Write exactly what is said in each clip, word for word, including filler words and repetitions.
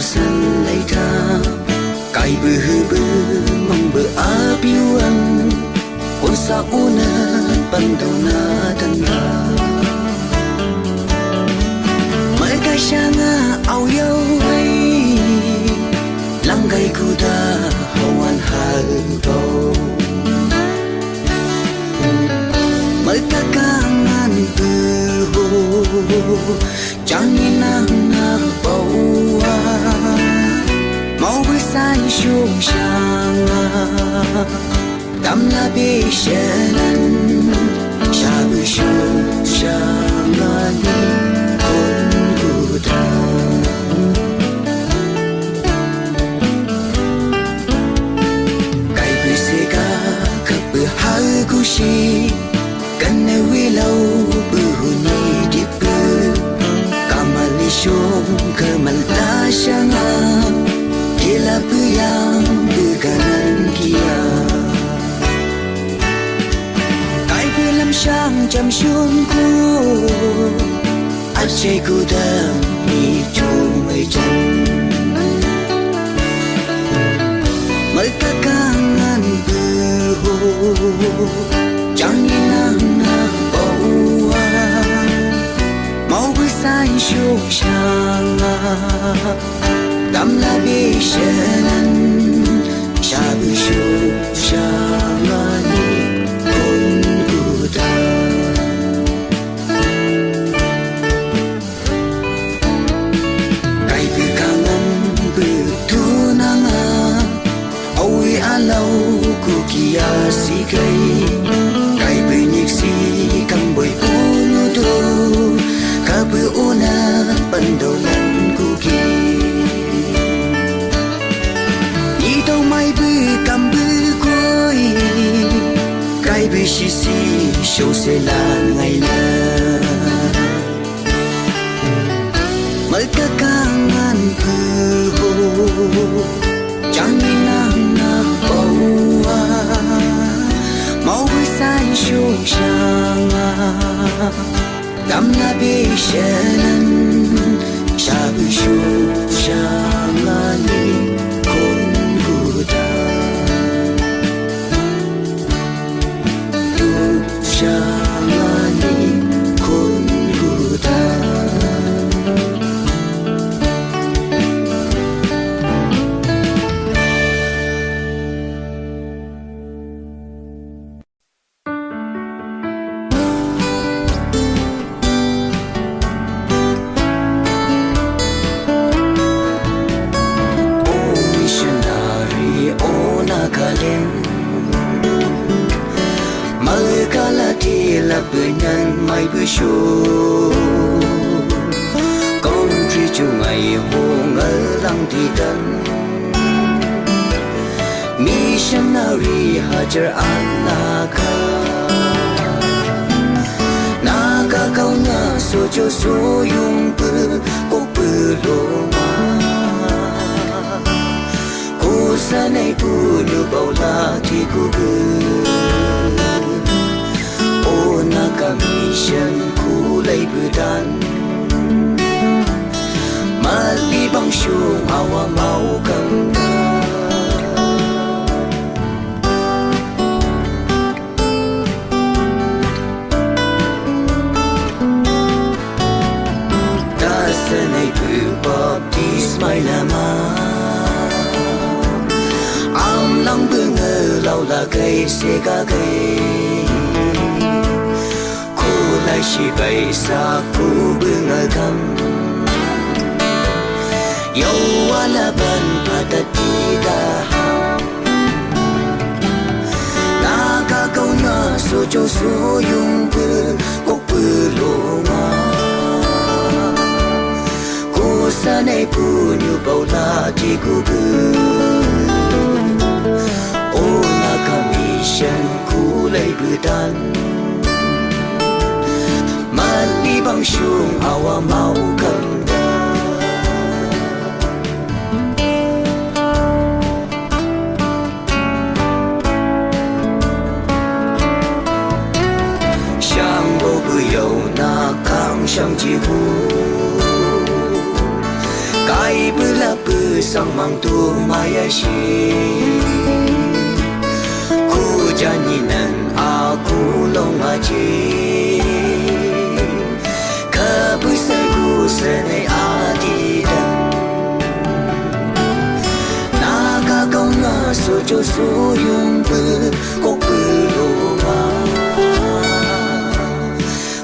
San laita, kaibu hubu mangbu apiuan, konsa una pandona tanda. Malka shanga au yau ai, langkai kuda hawan halbau. Malka kangan buho, Janginan na baua, mau besan shuk shanga, tamla besanan, shabu shuk shanga ni kon kuda. Kai beseka kapu hal kusi, Kana wilau buhuni dipu, kamali shong kamal tashanga, kila puyang bukanan kia. Kai bilam shang jam shungku, Acai kuda ni cumai jan. Malka kangan buho, janginan na baua. Mau besan shuk shanga, tamla besanan, shabu shuk shanga ni kon kuda. Kai bekangan betunanga, awi alau kukia sikai. Kai beniksi kamboi unudo, kabu una pandolan kuki. Idau mai be kambu koi, kai be sisi shosela ngaila. Malka kangan buho, janginan na baua. Mau besan shuk shanga, tamla besanan, shabu shuk shanga ni kon kuda. Shuk shanga ni kon kuda. O missionary, o Nagaland, malkala tila benyan mai bushu. Country cungai hungal lang titan. Missionary hajar anaka. Naga kau na sojo soyung pe kok beloma. Kusanai punu baula ti kubu. O Naga mission kulai budan. Mali bang shung awa mau kangka. Tasanai pu baptis mai lama. Am lang bengal lau lagai segagai. Kulai sibai saku bengagam. Yau walaban patati daham. Naga kau na sojo soyung pe kok beloma. Kusanai punu baula ti kubu. O Naga mission kulai budan. Mali bang shung awa mau kangka. Shang bo bu yau na kang shang jihu. Kai bela bu Sangmang tu mai asi. Ku jani nang aku long aji. Kabesai ku senai adi dan. Naka kau nga sojo soyung be kok beloma.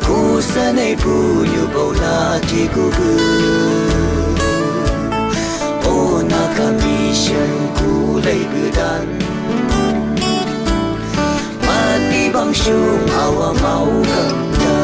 Ku senai punyu bau lati ku be. Ona ka mission ku lai bedan. Mati bang sung awa mau kanda.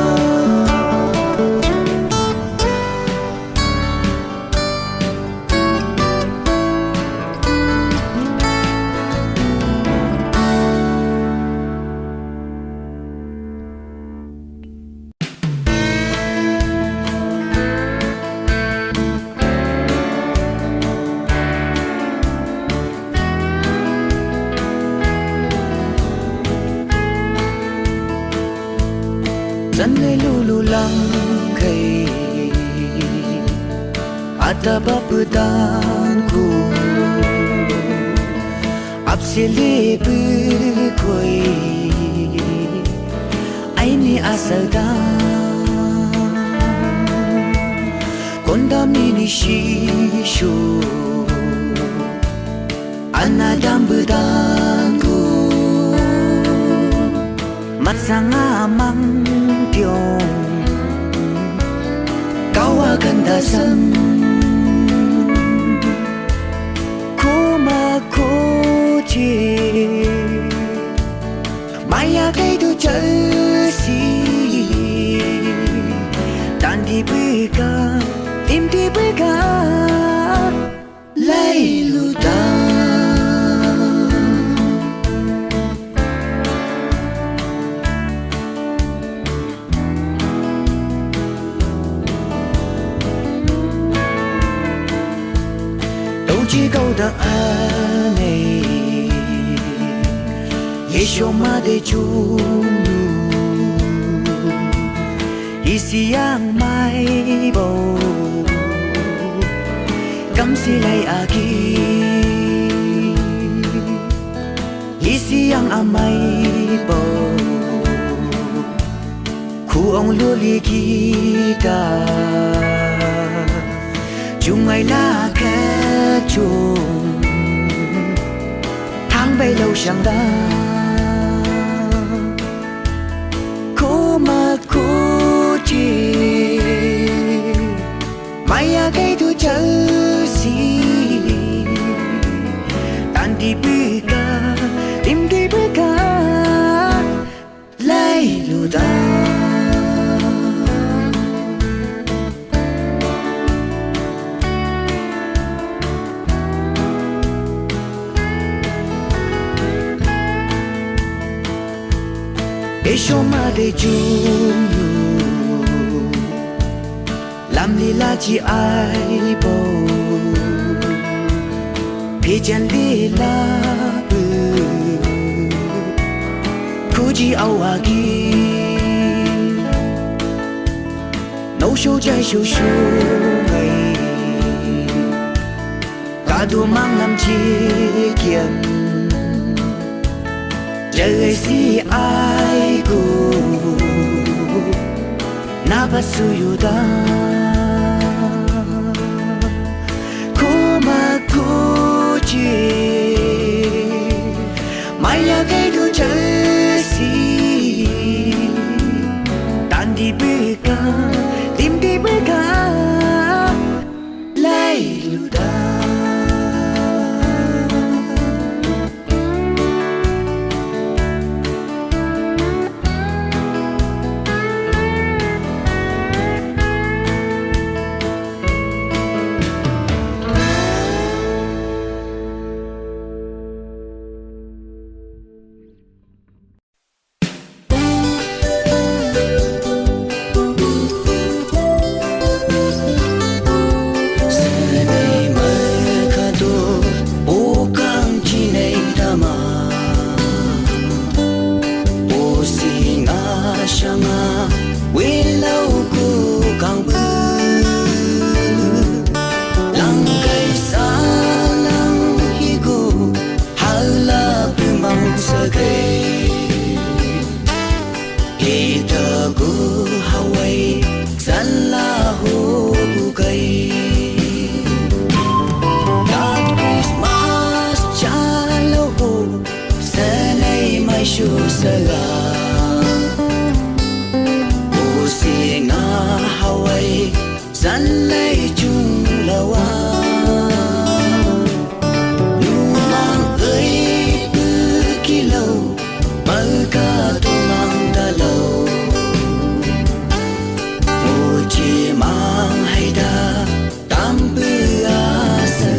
Zan le lulu lang kai. Ata bapedan ku. Apsele bekoi. Aini asal dan. Konda mini shisho. Ana dambu dangu. Matsanga mang tiong. Kawa kanda sang. Kuma kuti. Maya kai tu chasi. Tandi bika. Timdi bika. Lailuda. Tauji kau da anei. Yesho made junu. Isi yang mai bau. Kam silai aki. Isi yang amai bau. Kuong luli kita. Jungai la kachung. Hang bai lau siang da. Kuma kuti. Maya kai tu chasi. Tandi bika. Timdi bika. Lailuda. Esho made junu. Lamli laji aibo. Pijan lila bu. Kuji awagi. No sho jai sho sho ngai. Kadu manglam cikian. Jai si aiku. Napa suyuda. Kuma kuji. Maya kai tu jasi. Tandi bika. Timdi bika. Lailuda. Susaga, o singa hawai, sanlai chunglawa. Numang ei pukilou, mauka tumang dalau. Muji mang haida, tambu asa.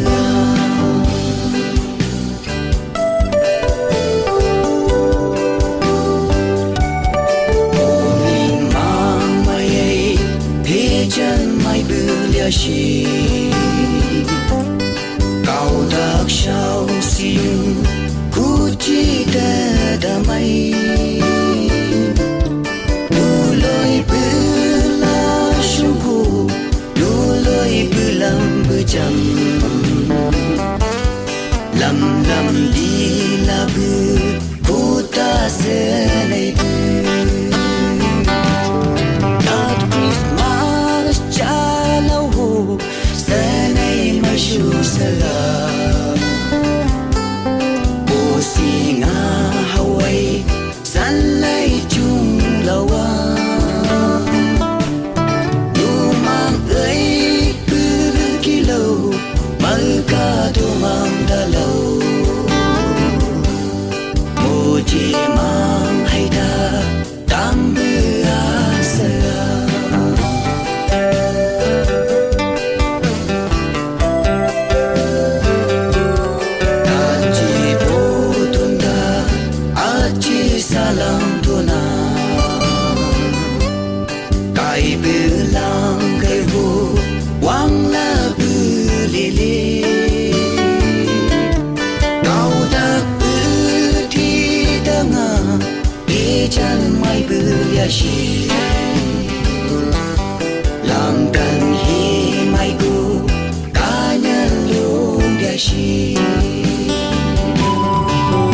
Umin mang mai ei, pejan mai buliasi. Kau dak sau siu, kuci dadamai. Luloi bela sungku, luloi belam bejam. Lamlam di labu kota senai bu. Tat Christmas jalau ho, senai masusaga. O singa hawai, sanlai chunglawa. Numang ei pukilou, mauka tumang dalau. Muji mang haida, tambu asa. Aci botunda, aci salam tuna. Kai belang kai ho, wang la bulili. Kau dak beti danga, Ijan mai beliasi. Langkan hi mai gu kanyan lubiasi.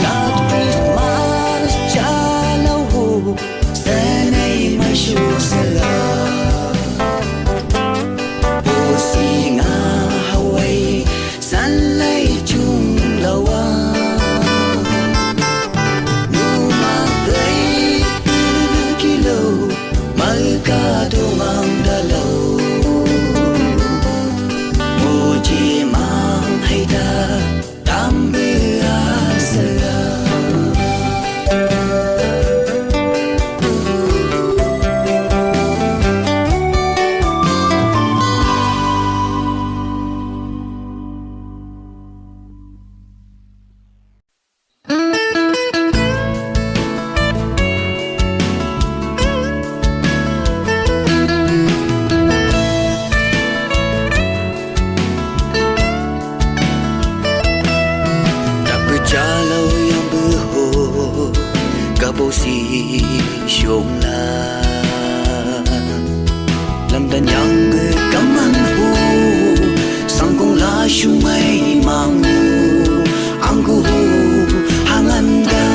Kat Christmas jalau ho, senai mai susala. Posinga hawai, sanlai junglawa. Numa gai kilo, malka domang dalau. Muji mang haida, tambe asala. Tapu jalau yang beho, kabau si siong la. Lamdan yang ke kamang ho, sangkong la sumai mangu, angku ho hangan da.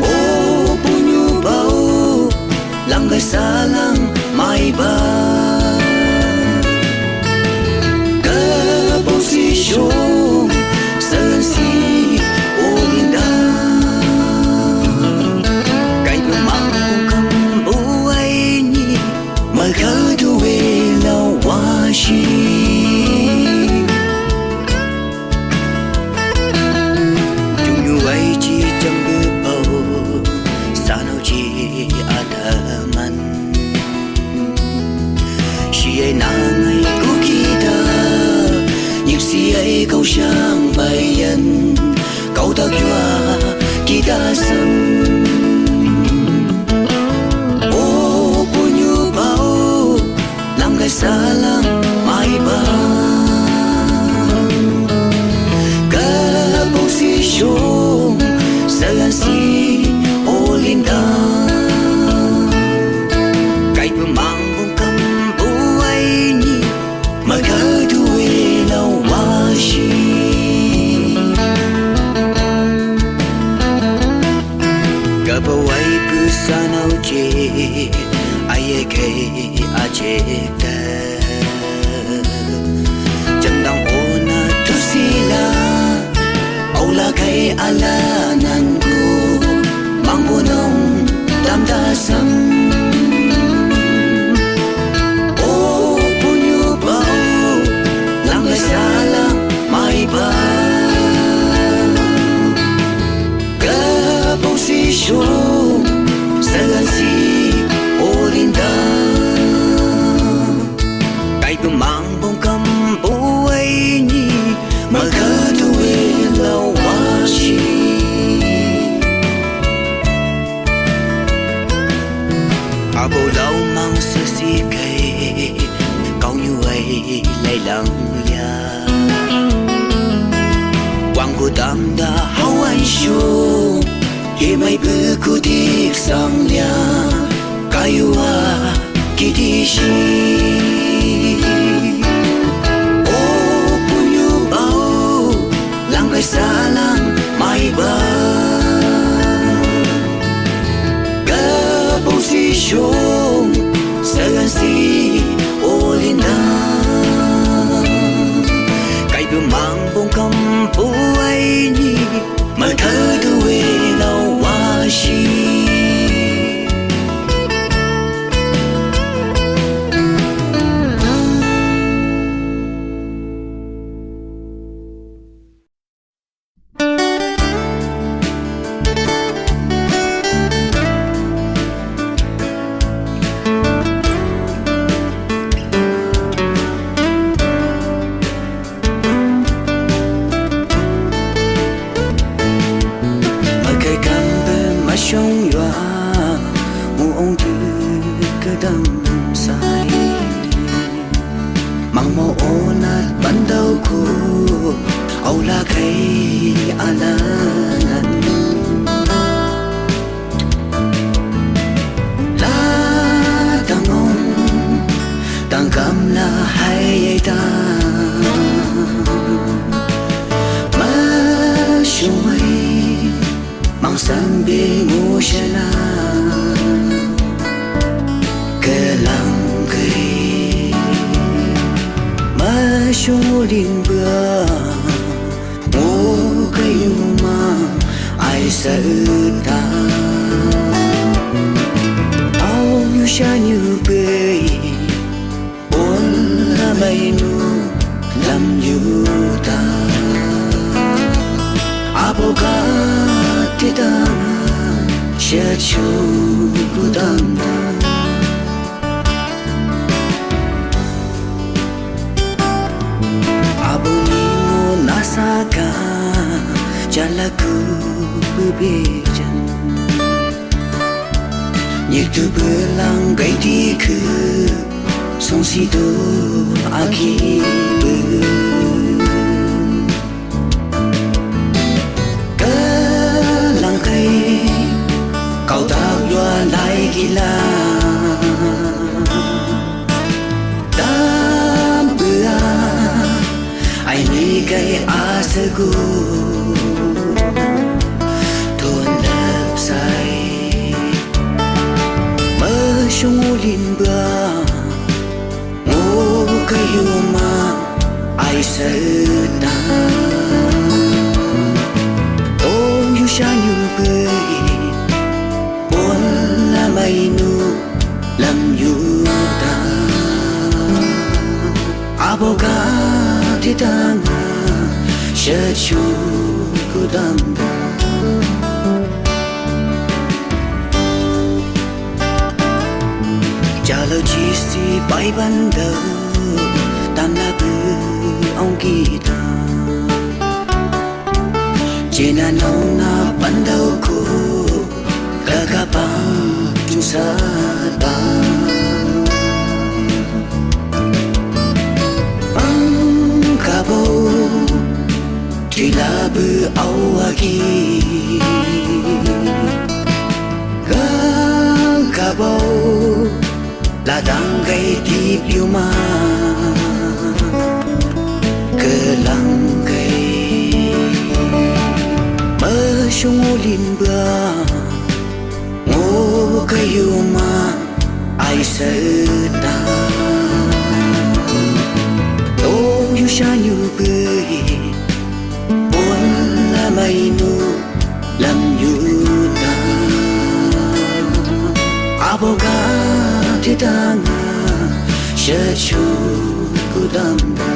O punyu bau, langgai salang mai ba. Ke posisyon, sensi olinda. Kai pemangku kembuai ni, malka due lawasi. Jungyu ai ci jambu pau, sanau ci ataman. Siai nangai kukita, nyik siai kau siang bayan, kau tak jua kita sem. O punyu bau, langgai salang mai ba. Ke posisyon, sensi olinda. Kai pemangku kembuai ni, malka due lawasi. Kabawai pesan au ce, ai e kei acek ta. Jandang ona tusila, aula Kai alanan ku mangbonong damdasam. O punyu bau langkai salang mai ba. Kapau sisong salan si olinda. Kai pemang bongkam buai ni magadu e lawasi. Abo lau mang sesi kai kau nyuai lai lang ya. Wang ku damda hawan shu. Himai buku dik sang lia kayua kitishi. O punyu bau langkai salang mai ba. Kapau sisong salan si olinda. Kai pemang bongkam buai ni magadu e lawasi. Makai kambe masong yua mu ong tu kedam sai. Mangmo onat bandau ku au lakai alanan. La tangong tangkam na hai ta. Masumai mangsan be ngusana. Kelang kai masumulin ba. Ngo kayuma ai sauta. Au yu shanyu bei bon la mainu lam yuta. Abo ka titama shachu kudamda. Abo ni mo nasaka jalaku bebejan. Nyitu belang gai diku song sido aki be. Kelang kai kau tak dua lai gila. Dam bea ai ni kai asagu. Ton lap sai. Masungulin ba. Ngo kayuma ai sauta. Tong yu shanyu bei bon la mainu lam yuta. Abo ka titama shachu kudamda. Jalo jisi bai bandau tanabu ong kita. Jina nona bandau ku kakapang jungsat ba. Pang kabo Tilabu awagi. Gagabau ladang gai di piuma. Kelang gai masungulin ba. Ngo kayuma ai sauta. Tong yu shanyu bei bon la mai Danga, secu ku damba.